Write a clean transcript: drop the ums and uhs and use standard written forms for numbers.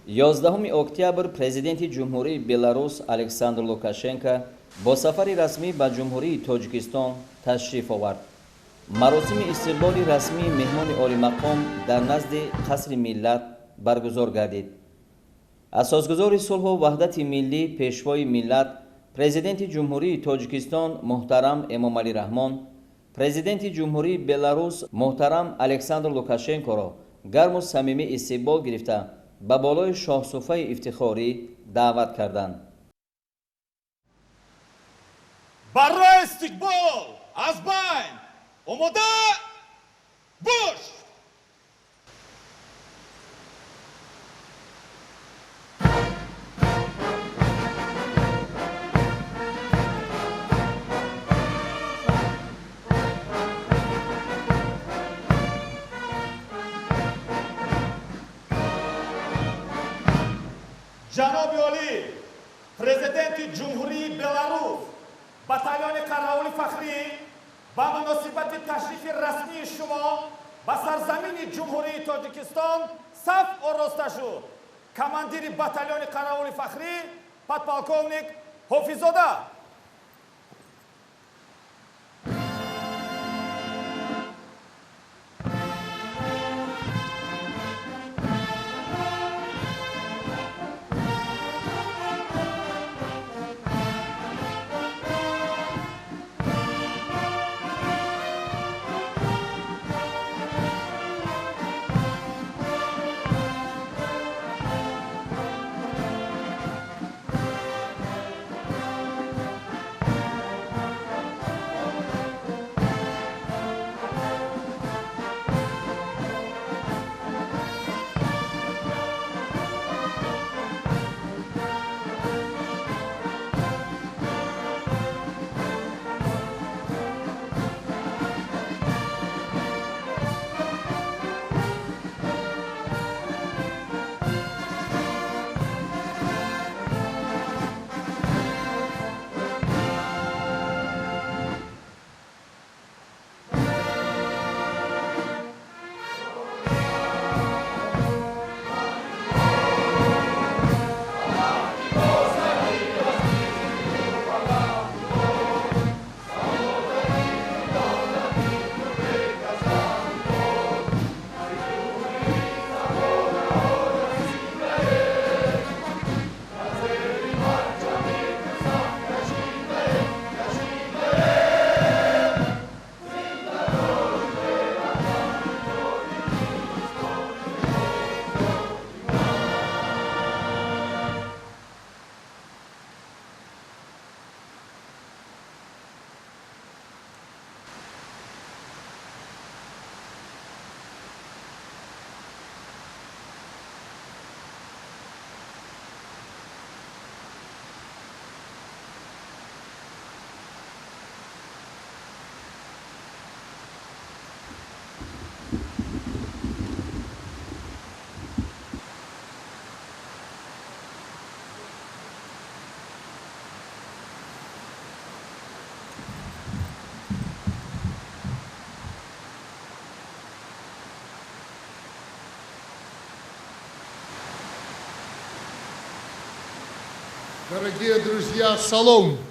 11 октябр президенти Ҷумҳурии Беларус Александр Лукашенко бо сафари расмӣ ба Ҷумҳурии Тоҷикистон ташриф овард. Маросими истиқболи расмии меҳмони олимақом дар назди Қасри миллат баргузор гардид. Асосгузори сулҳу ваҳдати миллӣ, пешвои миллат, президенти Ҷумҳурии Тоҷикистон муҳтарам Эмомалӣ Раҳмон президенти Ҷумҳурии Беларус муҳтарам Александр Лукашенкоро гарму самимӣ истиқбол гирифта, ба болои шоҳсуфаи ифтихорӣ даъват карданд. Барои истиқбол аз байн омода бош! Ҷаноби олӣ, президенти Ҷумҳурии Беларус, батальони қараули фахрӣ ба муносибати ташрифи расмии шумо ба сарзамини Ҷумҳурии Тоҷикистон саф ороста шуд. Командири батальони қараули фахрӣ подполковник Ҳофиззода. Дорогие друзья, салом!